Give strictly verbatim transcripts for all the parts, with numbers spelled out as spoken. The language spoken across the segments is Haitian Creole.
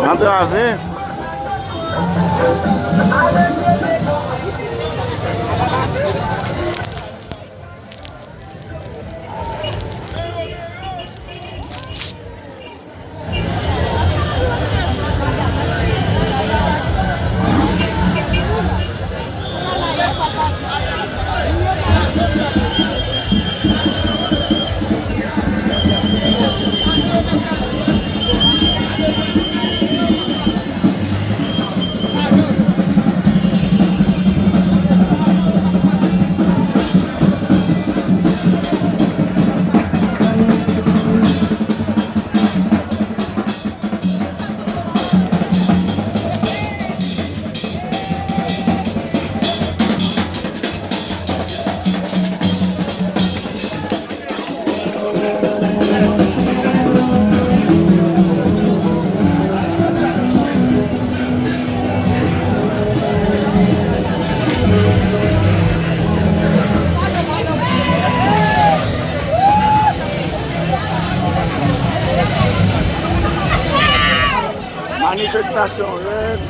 Antrave. Manifestasyon rèd.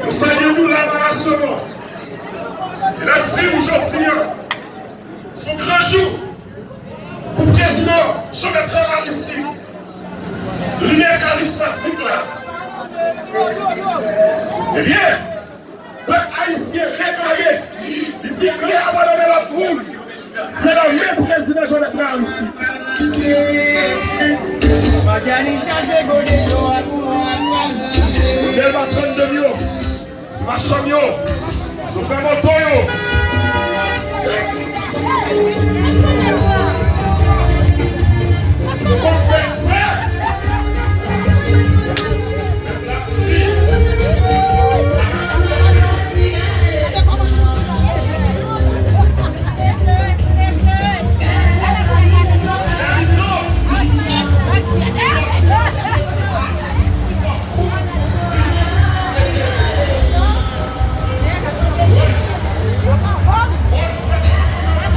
Nou salye nou la nan Lasomò. E n ap di w jodi a, se yon gran jou pou prezidan Jean Bertrand Aristide. Limyè karismatik la. Ebyen, pèp ayisyen reklame. Li di klè a pa nan men lòt moun. Se nan men prezidan Jovenel Moïse. Dèlma trannde m yo, ti machann yo, chofè moto yo.